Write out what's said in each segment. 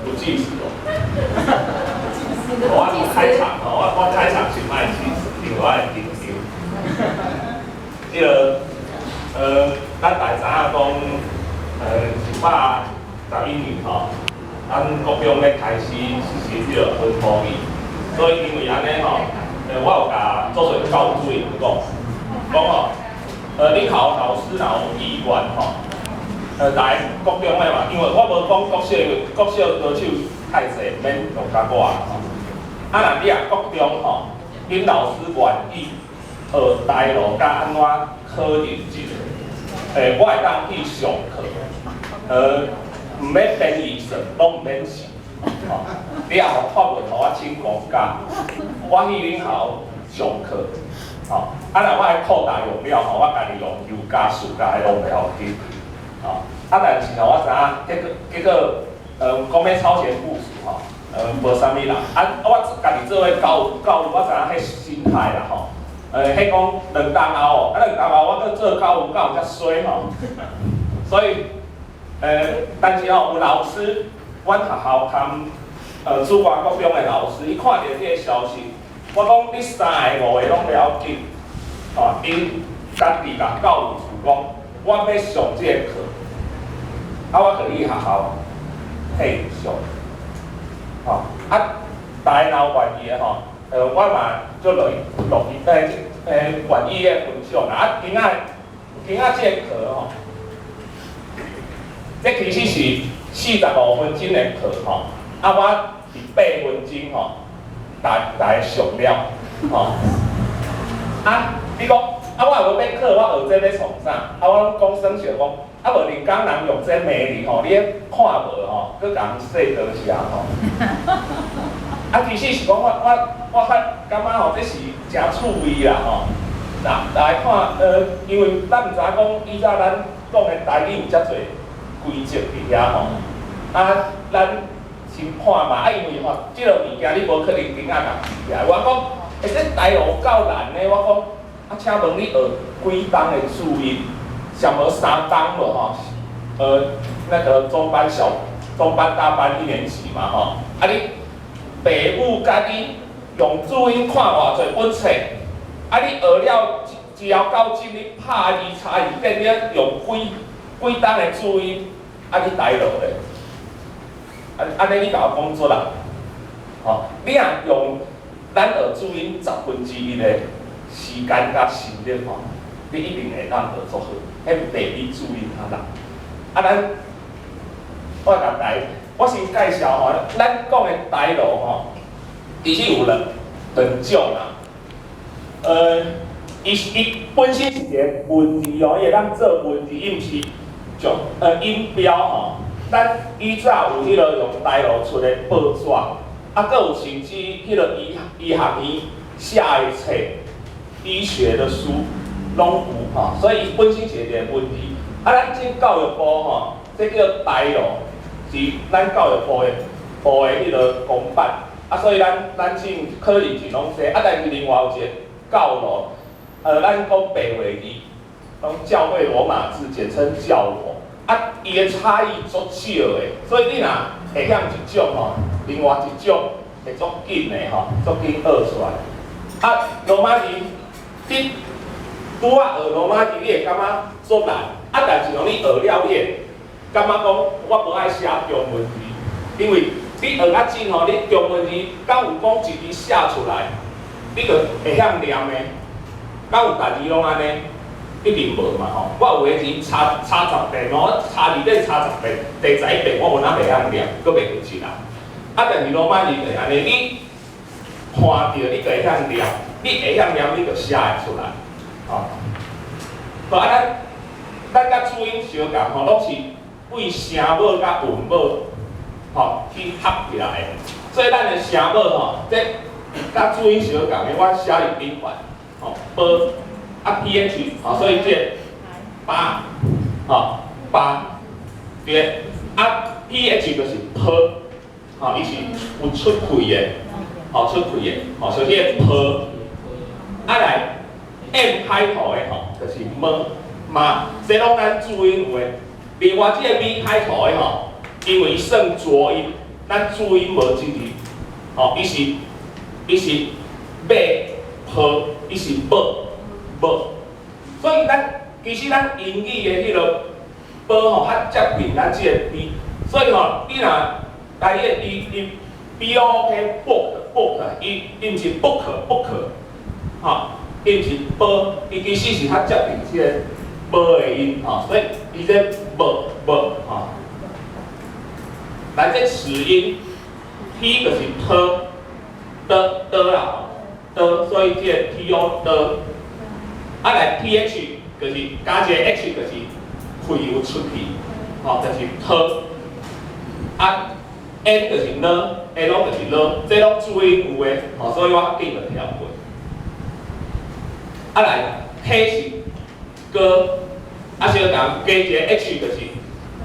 有計時哦。我開場吼，我開場是莫計時，因為我會緊張。這個咱大家知影講，111年吼，咱國中咧開始實施這個分科語，所以因為按呢吼，我有共做做教務主任講，講吼，恁學校老師若有意願吼，來國中的嘛，因為我無講國小，因為國小高手太濟，毋免用共我吼。啊，若你若國中吼，恁老師願意學台羅佮按怎考認證，我會當去上課，毋免編預算，攏毋免錢，吼。你也發文予我請公假，我去恁學校上課，吼。啊，若我的課大用了吼，我家己用休假、事假，彼攏袂要緊，吼。啊，但是吼，我知影結果，講欲超前部署吼，無啥物人。啊，我家己做伙教育，我知影彼心態啦吼。彼講兩冬後哦，啊兩冬後我閣做教育，敢有遮衰吼？所以，但是吼，有老師，阮學校含主管國中的老師，伊看著這個消息，我講你三個五個攏袂要緊，吼，𪜶家己共教育處講，我欲上這個課，啊，我予去學校替上，吼，啊，大家若有願意的吼，我嘛足樂意樂意願意的分享啦。啊，今仔這個課吼，這其實是45分鐘的課吼，啊，我佇8分鐘吼，來上了，吼。啊，你講，啊，我若無欲考，我學這欲創啥？啊，我攏講耍笑講，啊，無人工人用這罵你吼，你彼看無吼，閣共說多謝吼。啊，其實是講我較感覺吼，這是誠趣味啦吼。來看，因為咱毋知影講以早咱講的台語有遮濟規則佇遐吼。啊，咱先看嘛，啊，因為吼，這個物件你無可能今仔共記起來。我講，這台語夠難的，我講，啊，請問你學幾冬的注音？上無三冬無吼？那個中班小、中班、大班一年級嘛吼。啊，你爸母共你用注音看偌濟本冊，啊，你學了之後到今你拍字查字典，你用幾幾冬的注音，啊，你台羅咧？啊，按呢你共我講出來，吼，你若用咱學注音1/10的時間佮心力吼，你一定會當學足好，彼袂比注音較難。啊，咱我共大家，我先介紹吼，咱講的台羅吼，其實有兩種啦。伊本身是一個文字哦，伊會當做文字，伊毋是像音標吼。咱以早有彼個用台羅出的報紙，啊，閣有甚至彼個醫學院寫的冊、醫學的書，攏有吼。所以伊本身是一個文字。啊，咱這教育部吼，這叫台羅，是咱教育部的彼個公版。啊，所以咱進考認證攏這。啊，但是另外有一個教羅，咱講白話字，攏教會羅馬字，簡稱教羅。啊，伊的差異足少的，所以你若會曉一種吼，另外一種會足緊的吼，足緊學出來。啊，羅馬字，你拄仔學羅馬字，你會感覺足難。啊，但是吼，你學了，你會感覺講，我無愛寫中文字，因為你學較緊吼，你中文字敢有講一字寫出來，你就會曉念的。敢有逐字攏按呢？一定無嘛吼。我有的字查查十遍吼，我查字典查十遍，第11遍我有哪袂曉念，閣袂記得啦。啊，但是羅馬字就是按呢，你看著你就會曉念，你會曉念，你就寫會出來，吼。啊，咱佮注音相仝吼，攏是對聲母佮韻母吼去合起來的。所以咱的聲母吼，這佮注音相仝的，我寫佇頂懸，吼，波啊 ph，吼，所以這八，吼八，對，啊 ph 就是波，吼，伊是有出氣的，吼出氣的，吼，所以這個波，啊來 m 開頭的吼，就是麼媽，這攏咱注音有的。另外這個 V 開頭的吼，因為伊算濁音，咱注音無這字，吼，伊是馬抱，伊是母母，所以咱其實咱英語的彼個波吼較接近咱這個 B，所以吼，你若來迄個伊伊 B O K book book，伊毋是 book book，吼，伊毋是波，伊其實是較接近這個波的音吼，所以伊這無無吼。來這齒音，T 就是 t 的的啦，的，所以這個 T O 的，啊來 T H 就是加一個 H 就是氣有出去，吼，就是 t，啊 N 就是呢，L 就是了，這攏注音有的，吼，所以我緊就跳過。啊來 K 是哥，啊小共加一個 H 就是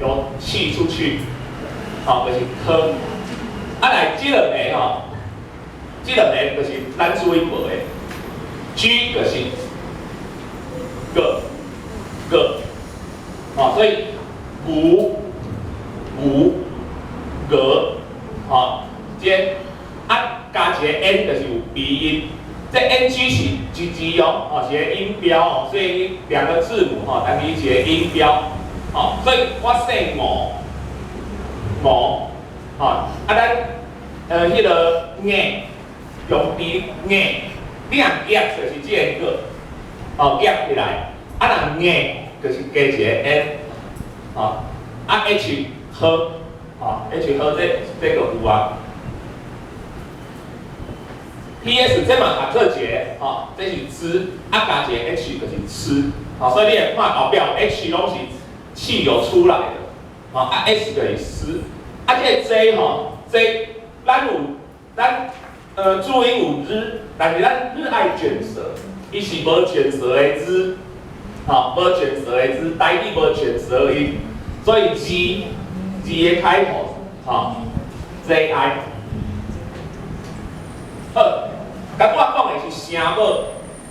有氣出去。吼，就是科。啊來，這兩个吼，這兩个就是咱注音無的。G 就是個個，吼，所以牛牛鵝，吼，這啊加一個 N 就是有鼻音，這 NG 是一字哦，吼，一個音標哦，所以兩個字母吼，等於一個音標，吼，所以我姓吳。無，吼，啊咱彼個硬用鼻硬，你若夾就是這個，吼夾起來，啊若硬就是加一個 n，吼，啊 h 呵，吼 h 呵這個有啊，T S 這嘛合做一個，吼，這是之，啊加一個 h 就是吃，吼，所以你會看後壁 h 攏是氣有出來的，吼，啊 s 就是絲。啊，這個 J 吼，J，咱有咱注音有日，但是咱日愛捲舌，伊是無捲舌的日，吼，無捲舌的日，台語無捲舌音，所以 G G 的開頭，吼，J I。好，剛我講的是聲母、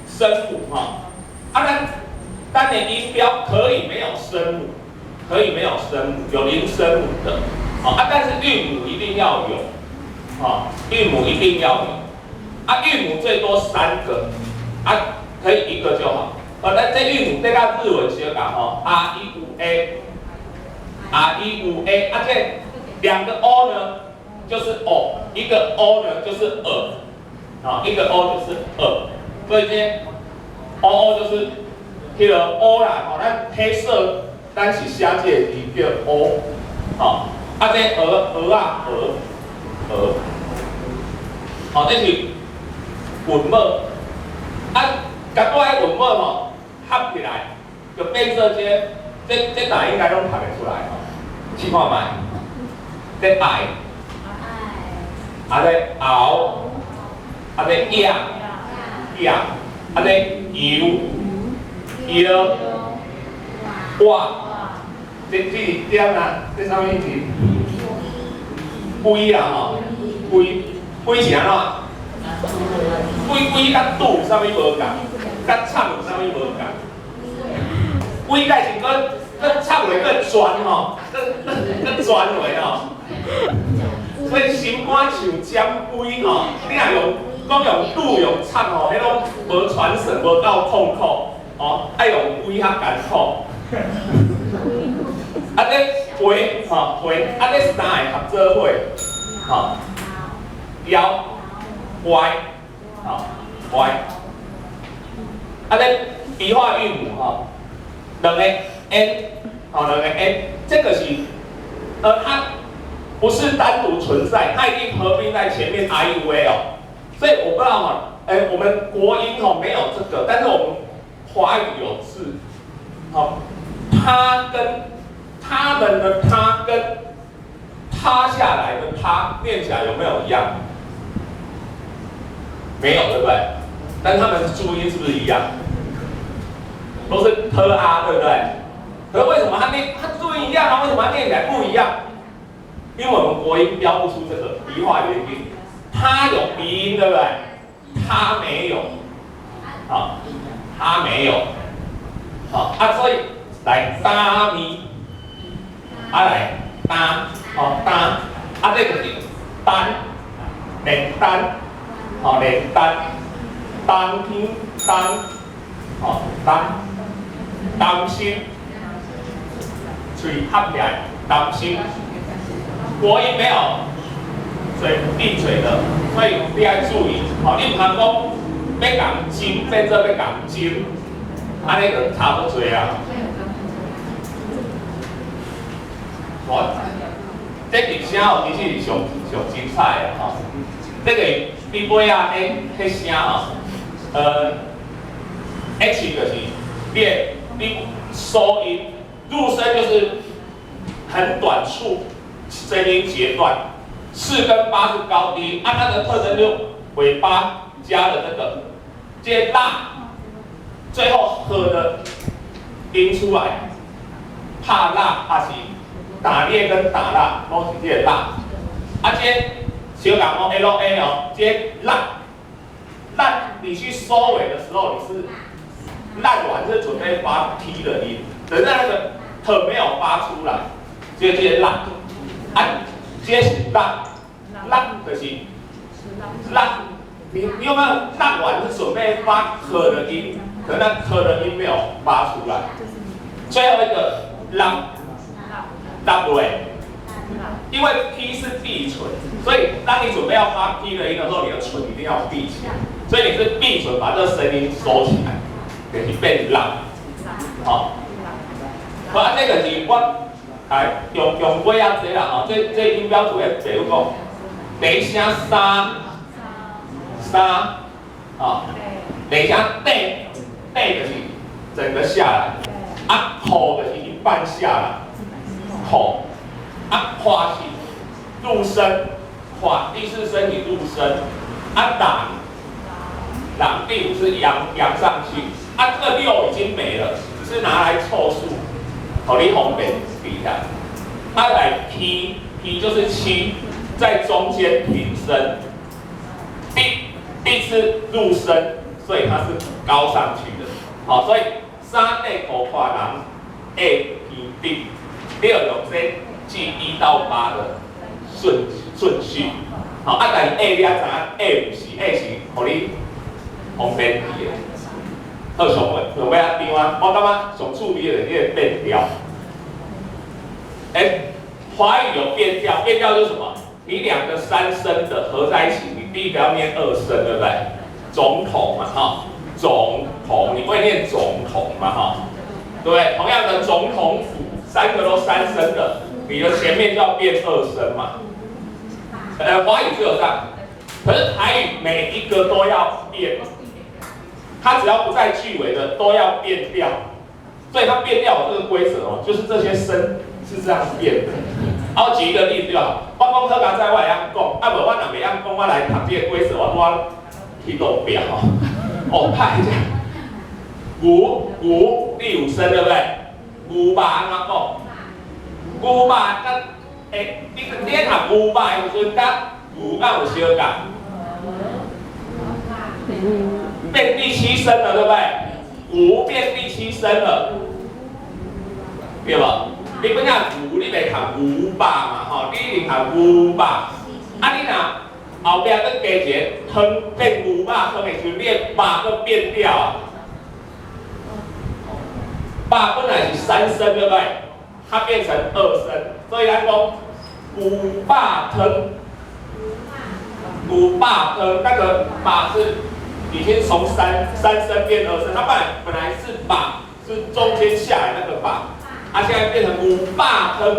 聲母，吼，啊，咱的音標可以沒有聲母，可以沒有聲母，有零聲母的。啊，但是韻母一定要有，啊，韻母一定要有，啊，韻母最多三個，啊，可以一個就好。啊，咱這韻母這佮日文相共吼，R I U A，R I U A，啊，這兩個 O 呢，就是 O，一個 O 呢就是呃，啊，一個 O 就是呃，所以這 O O 就是彼個 O 啦，吼，咱黑色咱是寫這個字叫 O，吼。啊，這鵝鵝啊，鵝鵝，吼，這是韻母，啊，共我的韻母吼合起來，就變做這這大應該攏讀會出來吼，試看覓，這愛，啊這熬，啊這野，野，啊這油，腰，哇，這是點啊？這啥物字？規啦吼，規規是按怎？規規佮拄有啥物無仝？佮插有啥物無仝？規蓋是閣閣插落閣轉吼，閣閣轉落吼。所以心肝像尖規吼，你若用講用拄用插吼，彼攏無傳神，無夠痛苦，吼，愛用規較艱苦。啊，這花吼花，啊，這三个合做伙，吼，腰歪，吼歪。啊，這鼻化韻母吼，兩個 n，吼兩個 n，這個是，它不是單獨存在，它一定合併在前面 i u a 哦。所以我不知道哈，欸，我們國音吼沒有這個，但是我們華語有字，好，它跟他們的他跟塌下來的塌念起來有沒有一樣？沒有，對不對？但他們注音是不是一樣？都是 t a，對不對？可是為什麼他念他注音一樣啊？為什麼他念起來不一樣？因為我們國音標不出這個鼻化元音，它有鼻音，對不對？它沒有，好，它沒有，好啊，所以來搭咪，啊來搭，哦，擔，啊，這就是單，煉丹，哦，煉丹，冬天冬，哦，冬，擔心，喙合起來，擔心，國音沒有嘴閉嘴的，所以你愛注意，哦，你毋通講欲共金變做欲共金，按呢就差不濟啊。哦，這佇聲哦，其實是上上精彩的吼。這個比尾仔彼彼聲吼，H 就是你的你收音，入聲就是很短促，聲音截斷。4跟8是高低，按它的特徵就尾巴加了這個，接辣，最後喝的音出來，怕辣還是打獵跟打蠟攏是這個辣，啊這小人哦 L A 哦，這辣，爛你去收尾的時候，你是爛完是準備發 T 的音，等下那個 T 沒有發出來，這辣，啊。這是辣，辣就是辣，你有沒有辣完是準備發可的音，可那可的音沒有發出來。最後一個辣，辣對，因為 P 是閉唇，所以當你準備要發 P 的音的時候，你的唇一定要閉起來，所以你是閉唇把這個聲音收起來，就是變辣。好，好啊，這個是我。來用用尾仔這啦吼，這音標圖咧，比如講，第一聲三三，哦，第二聲底底就是整個下來，啊苦就是一半下來，苦，啊跨是入聲，跨第四聲你入聲，啊人人第五是揚揚上去，啊這個六已經沒了，只是拿來湊數，予你方便記一下。它來 P P 就是7，在中間平聲，第一次入聲，所以它是高上去的。好，所以三底褲看人 A P D，你要用這記1到8的順序。好，啊，但是 A 你愛知影 A 毋是 A 是予你方便記的。好，上尾上尾仔張啊，我感覺上趣味的就是這個變調。欸，華語有變調，變調就是什麼？你兩個三聲的合在一起，你第一個要念二聲，對不對？總統嘛，哈，總統，你不會念總統嘛，哈，對不對？同樣的總統府，三個都三聲的，你的前面就要變二聲嘛。華語是有這樣，可是台語每一個都要變，它只要不在句尾的都要變調，所以它變調有這個規則哦，就是這些聲是這樣變的。啊，我舉一個例子就好，我講好佳哉我會曉講，啊無我若袂曉講，我來讀這個規則，我拄仔去路邊吼，哦，拍一下，牛牛第五聲對不對？牛肉按怎講？牛肉佮欸，你咧讀牛肉的時陣，佮牛敢有相仝？變第七聲了，對不對？牛變第七聲了，對無？你本來牛，你袂讀牛肉嘛，吼，你一定讀牛肉。啊，你若後壁閣加一個湯變牛肉湯的時陣，你的肉閣變掉啊。肉本來是三聲，對不對？它變成二聲，所以咱講牛肉湯，牛肉湯那個肉是已經從三聲變二聲，它本來是肉，是中間下來那個肉。啊，現在變成牛肉湯，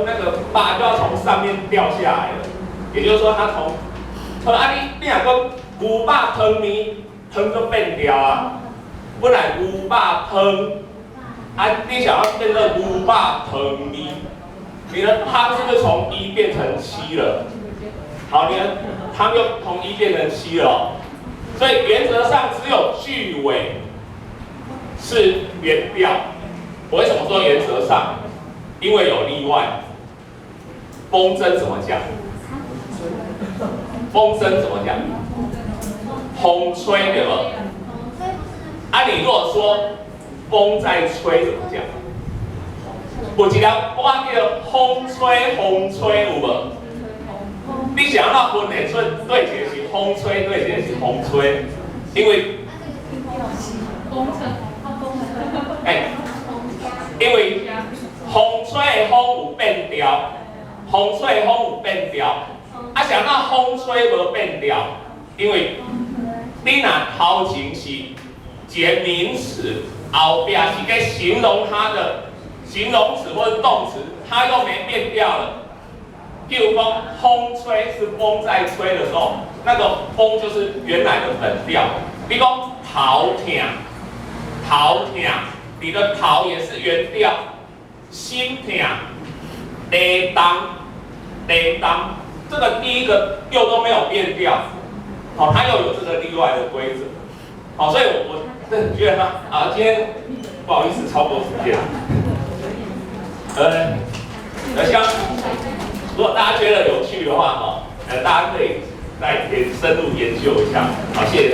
那個肉就要從上面掉下來了，也就是說，它從，好啊你若講牛肉湯麵，湯就變掉啊。本來牛肉湯，啊，你想要變成牛肉湯麵，你的湯是不是從一變成七了？好，你的湯又從一變成七了，所以原則上只有句尾是原調。我為什麼說原則上？因為有例外。風箏怎麼講？風箏怎麼講？風吹對吧？啊，你如果說風在吹怎麼講？有一粒歌叫《風吹風吹》，有無？你是按怎分會出佗一個是風吹，佗一個是風吹？因為欸，因為風吹的風有變調，風吹的風有變調，啊，是按怎風吹無變調？因為你若頭前是一個名詞，後壁是個形容它的形容詞或者動詞，它又沒變調了。譬如講，風吹是風在吹的時候，那個風就是原來的本調。你講頭疼，頭疼，你的頭也是原調，心疼，地動，地動，這個第一個又都沒有變調，好，它又有這個例外的規則，好，所以我真的覺得啊，今天不好意思超過時間，像如果大家覺得有趣的話，哈，大家可以再深入研究一下，好，謝謝大家。